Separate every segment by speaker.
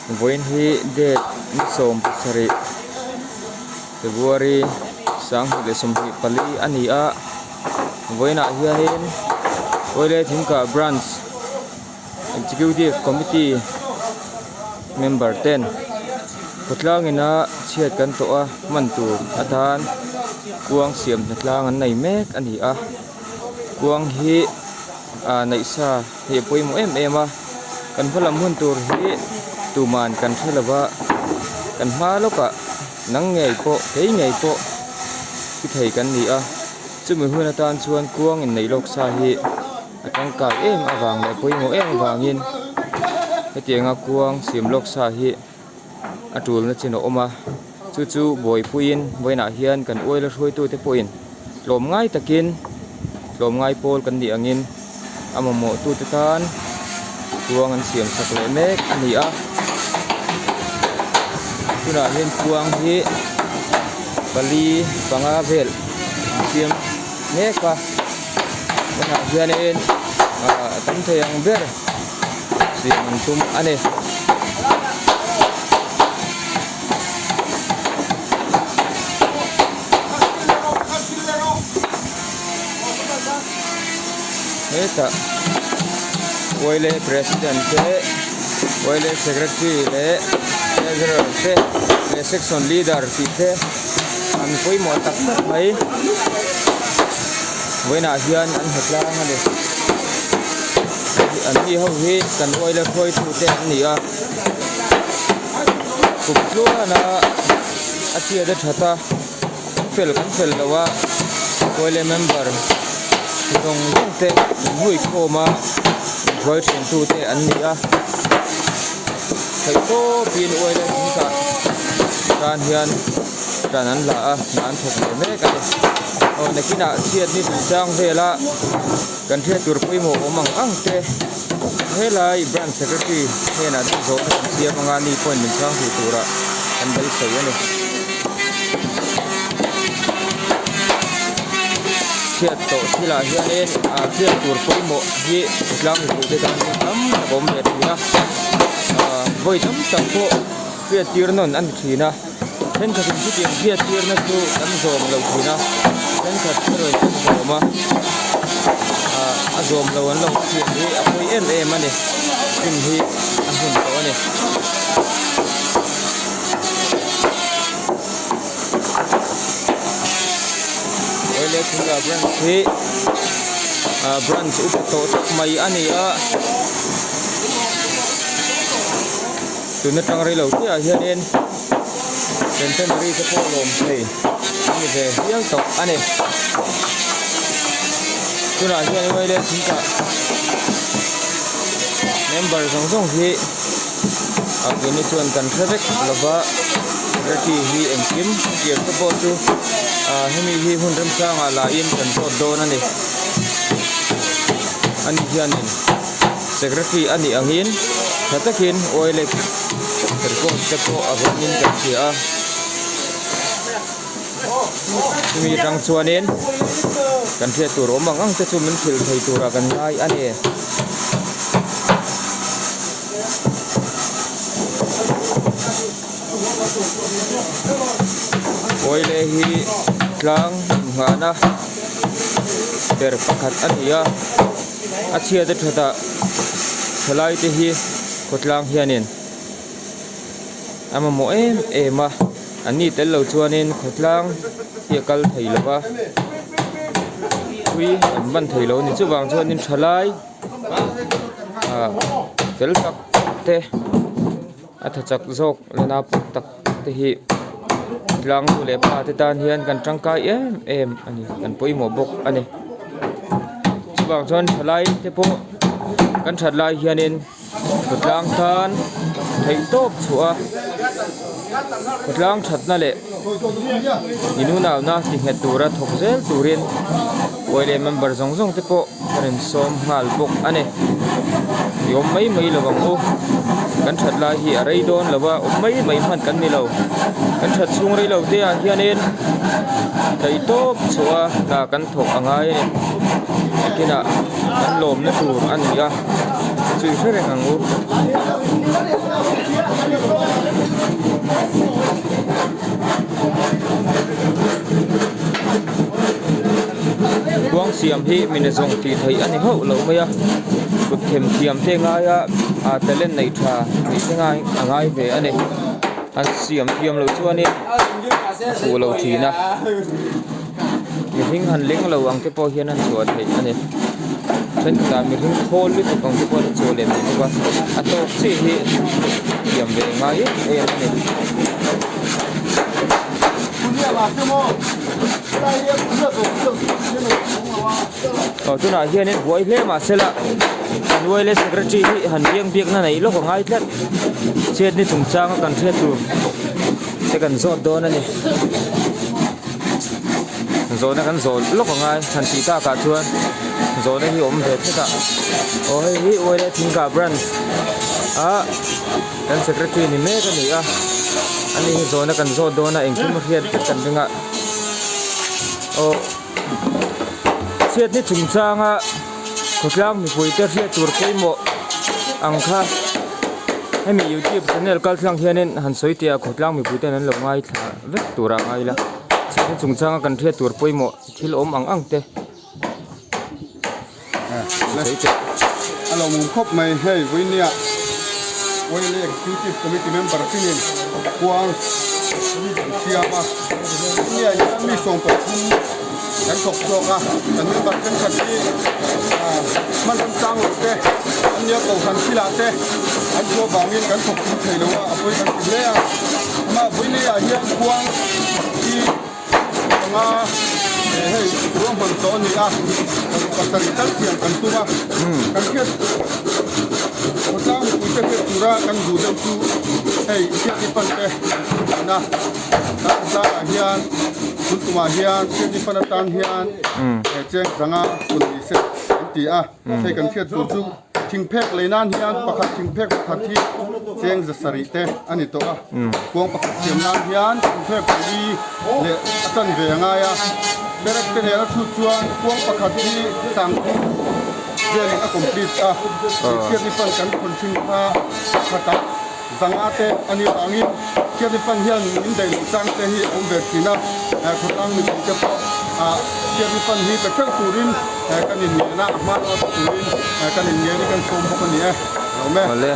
Speaker 1: Vawiin hi date ni 17 February 2024 a ni a vawiinah hianin Oile Thingkah Branch Executive Committee member ten khawtlang ina chhiat kan tawh a hman tur atan kuang siam hnatlang an nei mek a ni a kuang hi ah neih sa hi a pawimawh em em a kan hma lam hun tur hi tuman kan hre lo va kan hma lawkah nang ngei pawh kei ngei pawh thi thei kan ni a chumi hun atan chuan kuang inneih lawk sa hi a tangkai em avang leh pawimawh em avangin hetianga kuang siam lawk sa hi a tulna chin a awm a chu chu buaipuiin vawiinah hian kan uaila hruaitute pawhin tlawmngai takin tlawmngai pawl kan nih angin a mamawh tute tan kuang an siam sak leh mek a ni a tunah hian kuang hi pali panga vel an siam mek a tunah hianin ah a tam thei ang ber siam an tum a ni. Hetah Oile President te Oile Secretary leh Treasurer te leh Section Leader tih te an pawimawh tak tak mai vawiinah hian an hmu tlang a ni an ni ho hi kan Oile hruaitu te an ni a kum tluana a chhiat a that a kan fel kan fel lo a oile member zawng zawng te an hui khawm a hruai thin tu te an ni a theih tawpin oile thingkah tan hian tan an la a hna an thawk ve mek a ni aw nakinah chhiatni chungchang vela kan hriat tur pawimawh awm ang ang te helai branch secretary hnenah chuan zawhna kan siam anga ni pawhin min chhang thei tura kan beisei a ni. Chhiat tawh thilah hianin ah chhiat tur pawimawh hi tlang mipui te tan hian tam tak a awm ve thin a ah vawi tam tak pawh hriat tir nawn a ni thin a thenkhatin chutiang hriat tirna chu kan zawm lo thin a thenkhat erawh in kan zawm a ah a zawm lo an lo thiam hi a pawi em em a ni hnim hi a hmun tawh a ni. Oile Thingla branch hi ah branch upa tawh tak mai a ni a tun atang rei lo te ah hianin centenary te pawh lawm thei a ni ve hial tawh a ni tunah hian oile Thingla member zawng zawng hi. A keini chuan kan hre vek lova secretary hi engkim hetiang te pawh chu ah hemi hi hun remchangah lahin kan zawt dawn a ni ani hianin secretary a nih angin tha takin oil record te pawh a vawmin kan hria a chumi atang chuanin kan hriat tur awm ang ang te chu min hrilh thei turah kan ngai a ni. Oile hi tlang inghahna ber pakhat a ni a a chhiat a that ah thalai te hi khawtlang hianin a mamawh em em a an ni tel lo chuanin khawtlang hi a kal thei lo va thui an ban thei lo a ni chuvang chuanin thalai ah fel tak te a tha chak zawk la naupang tak te hi tlang nu leh pa te tan hian kan tangkai em em a ni kan pawimawh bawk a ni chuvang chuan thalai te pawh kan that lai hianin khawtlang tan theih tawp chhuah a khawtlang thatna leh inunauhna ti nghet tura thawk zel turin oile member zawng zawng te pawh kan insawm nghal bawk a ni i awm mai mai lo ang u kan that lai hi a rei dawn lo a awm mai mai hman kan ni lo kan that chhung rei lo te ah hianin theih tawp chhuah a hna kan thawk a ngai a ni nakinah kan lawmna tur a ni a. Chui hre reng ang u. siam hi mi nazawng tih theih a ni hauh lo mai a kut them thiam te ngaia ah talent neih tha tih te ngai a ngai ve a ni an siam thiam loh chuanin a fuh lo thin a mihring han leng lo ang te pawh hian an chhuah theih a ni thenkhatah mihring khawl lutuk ang te pawh an chhuah leh thei bawk a a tawk chiah hi thiam ve ngai em em a ni. Aw tunah hianin buai hle mahsela kan wireless secretary hi han biak biakna neih lawk a ngai tlat chhiatni chungchanga kan hriat tur te kan zawt dawn a ni zawhna kan zawh lawk a ngai han tih takah chuan zawhna hi awm ve tlat a aw hei hi wireless thingkah branch ah kan secretary ni mek a ni a ani hi zawhna kan zawt dawn a engkim a hriat vek kan ring a aw chhiatni chungchanga khawtlang mipui te hriat tur pawimawh ang kha hemi youtube channel kal tlang hianin han sawi teh a khawtlang mipui ten an lo ngaithla vek tur a ngai la chhiatni chungchanga kan hriat tur pawimawh thil awm ang ang te. Sawi teh.
Speaker 2: A lo mum khawp mai hei Vuinia Oil Executive Committee member chinin kuang an siam a, Vuinia hian mi 13 kan thawk chhuak a, kan member thenkhat hi hman ram tlang lo te an nia kohhran thilah te an thu avangin kan thawk pui thei lo a, a pawi kan ti hle a, amah Vuinia hian kuang hi Panga hei ruahman tawh a ni a, pasarih tal siam kan tum a, kan hriat khawtlang mipuite hriat tura kan duh deuh chu hei hriatni fan te kan tum thin a, kan khawtlangah hian tun tumah hian hriatni fan atan hian cheng zanga hun ni se an ti a. Hei kan hriat tur chu thingphek lei nan hian pakhat thingphek pakhat hi cheng za sarih te a ni tawh a, kuang pakhat siam nan hian thingphek pali leh a chan ve a ngai a, perek te nen a chhut chuan kuang pakhat hi sangthum velin a complete a, hriatni fan kan khawn thin kha pakhatah zanga te a nih vangin hriatni fan hian min daih loh chang te hi a awm ve thin a, khawtlang mipui te pawh hriatni fan hi pe theuh turin. Kan inngen a, a hma lama pe turin kan inngen hi kan sawm bawk a ni e, lo me.
Speaker 1: Awle,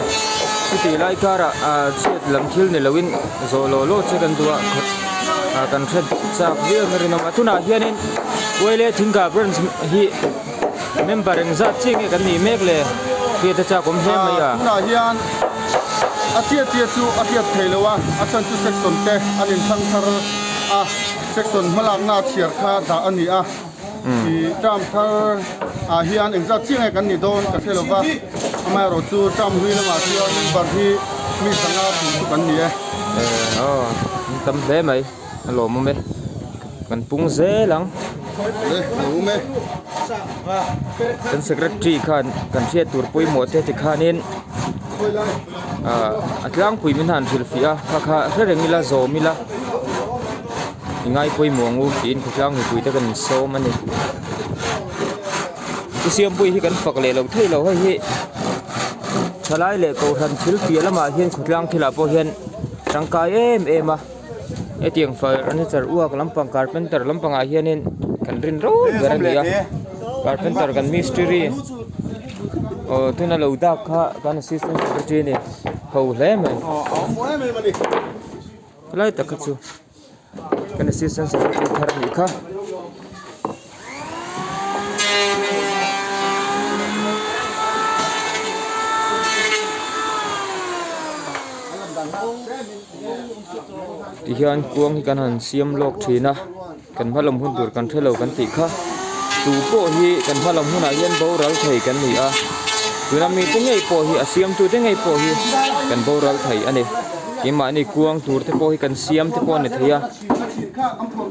Speaker 1: chutih lai karah chhiat lam thil ni loin zawh law law che kan duh a, kan hre chak viau na rinawm a. Tunah hianin Uaile Thingkah Branch hi member engzat chiah nge kan nih mek le? Hriat a chak awm hle mai a.
Speaker 2: Tunah hian a chiah chiah chu a hriat thei lo a, a chhan chu section te an inthlang thar a, section hmalakna chhiar kha dah a ni a. Ih term thar ah hian engzat chiah nge kan nih dawn ka hre lova, amaherawh chu term hlui lamah chuan member hi mi zanga kum chu kan ni e.
Speaker 1: Eh aw an tam hle mai a lawmawm e kan pung zel ang.
Speaker 2: Le lawmawm e.
Speaker 1: Kan secretary khan kan hriat tur pawimawh te tikhanin ah a tlangpui min han hrilhfiah a kha kha hre reng ila zawm ila. I ngai pawimawh ang u tiin khawtlang mipui te kan insawm a ni. Pu Siampuii hi kan fak leh loh theih loh hei hi thalai leh kohhran thil piah lamah hian khawtlang thilah pawh hian tangkai em em a hetiang furniture uak lampang carpenter lampangah hianin kan rin reuh ber a ni a carpenter kan mistiri aw tuna lo dak kha kan assistant secretary a ni ho hle mai. Helai tak kha chu kan assistant secretary thar anih kha. Tihian kuang hi kan han siam lawk thin a kan hma lam hun tur kan hrelo kan tih kha tu pawh hi kan hma lam hunah hian boral thei kan ni a tuna mite ngei pawh hi a siamtute ngei pawh hi kan boral thei a ni. Keimahni kuang tur te pawh hi kan siam te pawh a ni thei a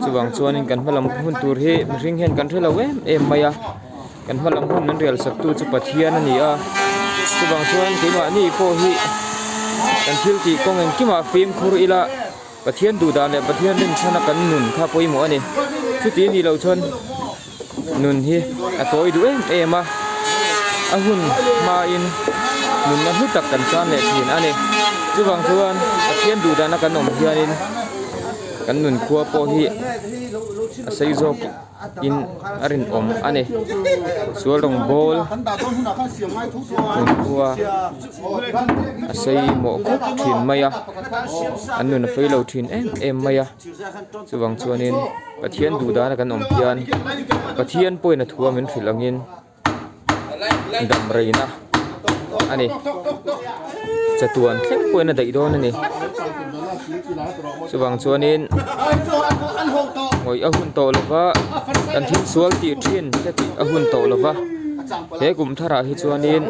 Speaker 1: chuvang chuanin kan hma lam hun tur hi mihring hian kan hre lo em em mai a kan hma lam hun min rel sak tu chu Pathian a ni a chuvang chuan keimahni pawh hi kan thil tih kawng engkimah fimkhur ila Pathian duh dan leh Pathian rinchhana kan nun kha pawimawh a ni chuti a nih loh chuan Nun hi a tawi duh em em a, a hun hmain nunna hlu tak kan chan leh thin a ni. Chuvang chuan Pathian duhdana kan awm hianin Kan nun khua pawh hi a sei zawk in a rinawm a ni. Sual rawng bawl nun khua a sei mawh khawp thin mai a, an nun a fei lo thin em em mai a. Chuvang chuanin Pathian duh dana kan awm hian Pathian pawhin a thua min hrilh angin dam reina a ni. Chatuan thleng pawhin a daih dawn a ni. Chuvang chuanin ngawih a hun tawh lova kan thil sual tih thin te tih a hun tawh lova he kum tharah hi chuanin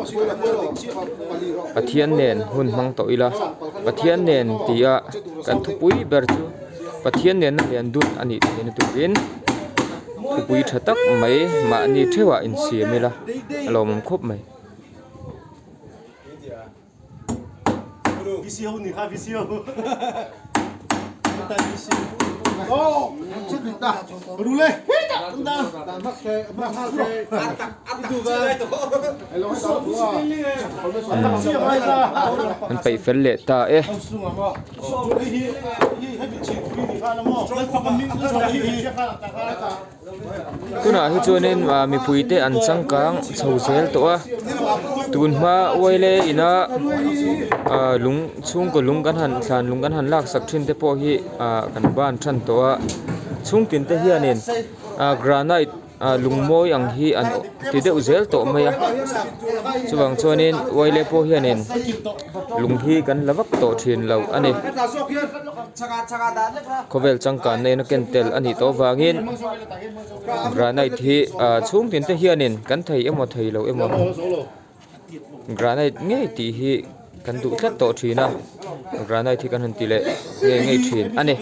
Speaker 1: Pathian nen hun hmang tawh ila Pathian nen tia kan thupui ber chu Pathian nena lian dun a nih theihna turin thupui tha tak mai mahni theuhah insiam ila a lawmawm khawp mai. An peih fel leh ta e. Tunah hi chuanin ah mipuite an changkang chho zel tawh a tun hma uaile ina ah lung chhungkaw lung kan han thlan lung kan han lak sak thin te pawh hi ah kan ban than tawh a chhungtin te hianin ah granite ah lung mawi ang hi an ti deuh zel tawh mai a chuvang chuanin uaile pawh hianin lung hi kan la vak tawh thin lo a ni khawvel changkan na in a ken tel a nih tawh avangin granite hi ah chhungtin te hianin kan thei emaw thei lo emaw granite ngei tih hi kan duh tlat tawh thin a granite hi kan han ti leh ngei ngei thin a ni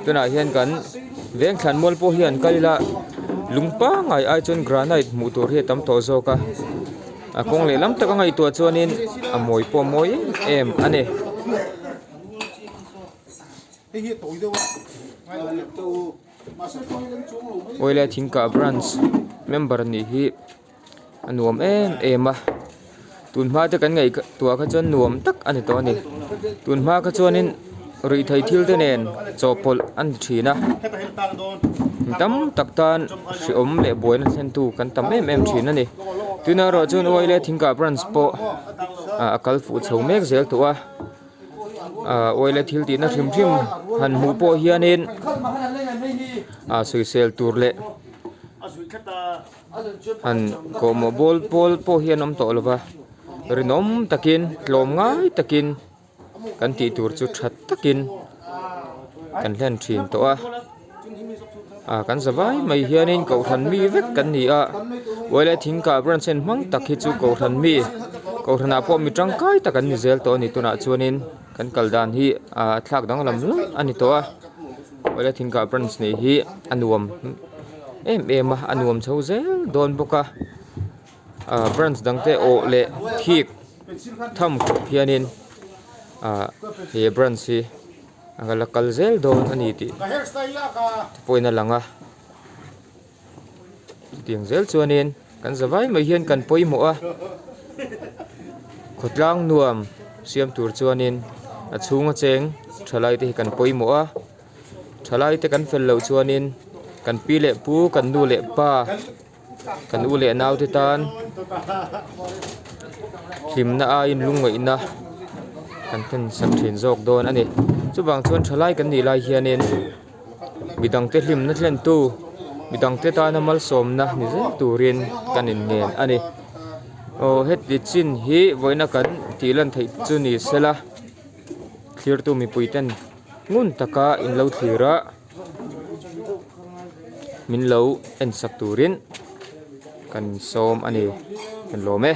Speaker 1: tunah hian kan veng thlan mual pawh hi an kal ila lung pangngai ai chuan granite hmuh tur hi a tam tawh zawk a a kawng lehlam taka ngaihtuah chuanin a mawi pawh a mawi em em a ni. Awilai thingkah branch member nih hi a nuam em em a tun hma te kan ngaihtuah kha chuan nuam tak a ni tawh a ni tun hma kha chuanin ruihtheih thil te nen chawhpawlh a ni thin a mi tam tak tan hreawm leh buaina thlen tu kan tam em em thin a ni tunah erawh chuan Awilai thingkah branch pawh a kal fuh chho mek zel tawh a. ah oil a thil tihna hrim hrim han hmuh pawh hianin ah sawisel tur leh han kawhmawh bawl pawl pawh hi an awm tawh lova rinawm takin tlawm ngai takin kan tih tur chu tha takin kan hlen thin tawh a. Ah kan za vai mai hianin kohhran mi vek kan ni a uaile thingkah branch en hmang tak hi chu kohhran mi kohhranah pawh mi tangkai tak an ni zel tawh a ni tunah chuanin kan kal dan hi ah thlak danglam hlauh a ni tawh a uaile thingkah branch nih hi a nuam em em a a nuam chho zel dawn bawk a ah branch dang te awh leh thik tham khawp hianin ah he branch hi. A la kal zel dawn a ni tih te pawhin a lang a chutiang zel chuanin kan za vai mai hian kan pawimawh a khawtlang nuam siam tur chuanin a chhunga cheng thalai te hi kan pawimawh a thalai te kan fel loh chuanin kan pi leh pu kan nu leh pa kan u leh nau te tan hlimna aiin lungngaihna kan thlen sak thin zawk dawn a ni chuvang chuan thalai kan nih lai hianin midangte hlimna thlen tu midangte tana malsawmna ni zel turin kan inngen a ni aw heti chin hi vawiina kan tih lan theih chu ni sela thlirtu mipui ten ngun taka in lo thlir a. Min lo en sak turin kan sawm a ni kan lawm e.